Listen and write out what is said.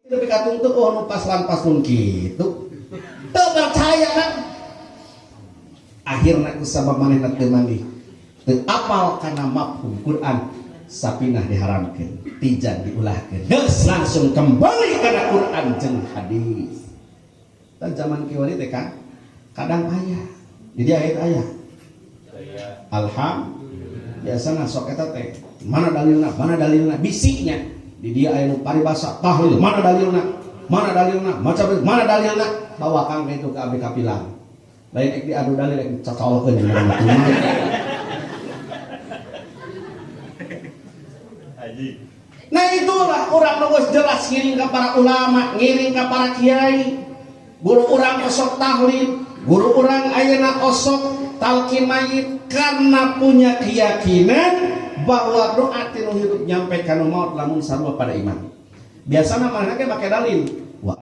Tapi katuntut oh nu paslan-paslon kitu. Teu percaya kan? Akhirna ku sabab manehna teu manggih. Teu apal kana mafhum Quran, sapinah diharamkeun, tijan diulahkeun. Geus langsung kembali kana Quran jeung hadis. Dan zaman kiwari teh kan kadang aya. Jadi ayat aya. Alhamdulillah. Biasana sok eta teh mana dalilna? Mana dalilna? Bisinya. Di dia aya nu paribasa tahlil, mana dalilna? Mana dalilna? Maca mana dalilna? Bawa kang itu ke abdi kapilang. Lain ek diadu dalil ek cocolokeun jeung urang mah. Nah itulah urang nu geus jelas ngiring ka para ulama, ngiring ka para kiai. Guru urang osok tahlil, guru urang ayeuna osok talqin mayit karena punya keyakinan bahwa doa tinu hidup nyampe kanu maut lamun sarua pada iman. Biasana manehna ge make dalil.